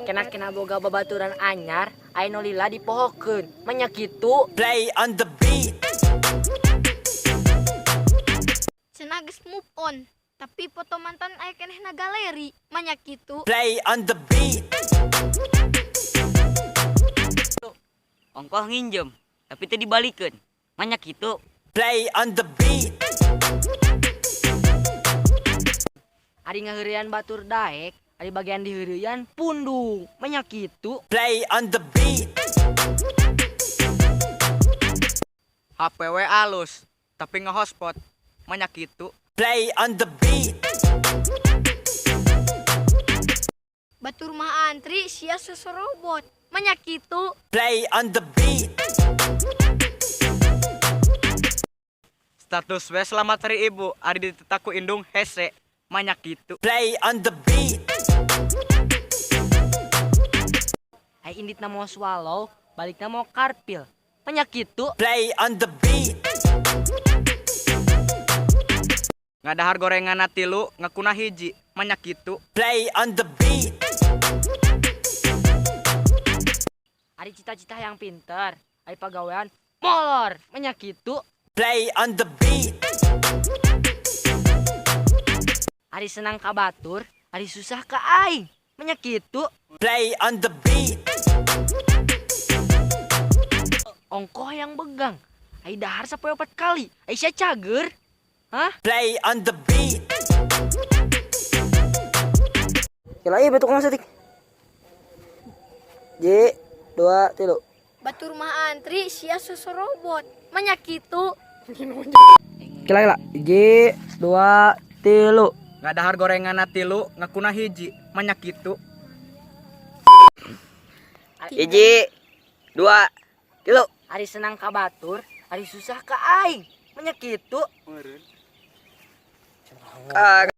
Kena-kena boga babaturan anyar, aya nu lila dipohokeun. Manya kitu. Play on the beat. Cenah geus move on, tapi foto mantan aya keneh na galeri. Manya kitu. Play on the beat. Ongkoh nginjem, tapi teu dibalikeun. Manya kitu. Play on the beat. Ari ngaheureuyan batur daek, ari bagian diheureuyan pundung. Manya kitu. Play on the beat. HP we alus, tapi nge-hotspot. Manya kitu. Play on the beat. Batur mah antri sia sosorobot. Manya kitu. Play on the beat. Status we selamat hari ibu, ari ditetaku indung hese. Manya kitu. Play on the beat. Ai inditna mau swallow, balikna mau karpil. Manya kitu. Play on the beat. Ngadahar gorenganna tilu, ngakuna hiji. Manya kitu. Play on the beat. Ari cita-cita yang pinter, ari pagawean molor. Manya kitu. Play on the beat. Ari senang ka batur, ari susah ka aing. Manya kitu. Play on the beat. Ongkoh yang begang, ai dahar sampai 4 kali. Ai sia cager. Hah? Play on the beat. Kela ieu betuk saeutik. J 2 3. Batur mah antri sia sosorobot. Manya kitu. Kela kela. J 2 3. Ngadahar gorenganna tilu, ngakuna hiji. Manya kitu. 1 2 3. Ari senang ka batur, ari susah ka aing. Manya kitu. Ka